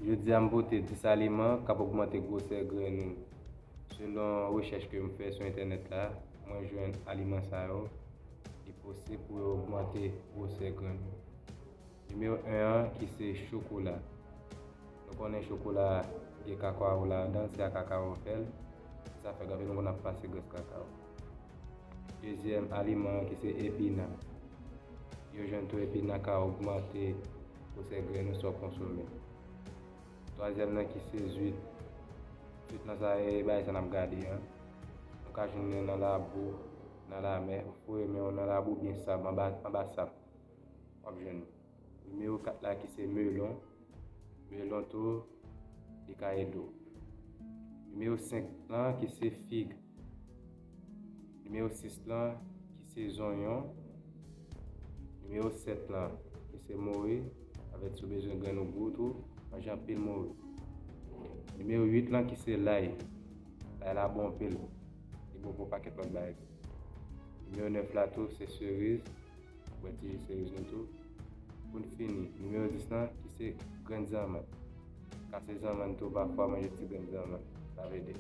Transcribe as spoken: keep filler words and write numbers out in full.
Jodi a, m pote dis aliman k ap ogmante gwosè grenn ou. Selon rechèch ke m fè sou entènèt la, mwen jwenn aliman sa yo, li posib pou yo ogmante gwosè grenn ou. Nimewo en an ki se chokola. Nou konnen chokola gen kakao ladan, se a kakao yo fè l. Se sa fè gen anpil moun ap pase grès kakao. Dezyèm aliman an ki se epina. Yo jwenn tou epina ka ogmante gwosè grenn ou sa w konsome. Twazyèm nan ki se zwit. Zwit lan sa e bagay sa n ap gade an. Nou ka jwenn li nan labou, nan lamè, ou foure men w nan labou oubyen sab, anba, anba sab. W ap jwenn li. Nimewo kat la ki se melon. Melon tou, li ka ede w. Nimewo senk lan ki se fig. Nimewo sis lan ki se zonyon. Nimewo sèt lan ki se mori. Avèti w bezwen grenn ou gou tou, manje anpil mori. Nimewo uit lan ki se lay. Lay la bon anpil. Li bon pou pakèt lòt bagay tou. Nimewo nèf la tou se seriz. Bwè ti ji seriz nou tou. Pou n fini, nimewo dis lan ki se grenn zanmann. Kase zanmann tou, pafwa manje ti grenn zanmann, sa ap ede.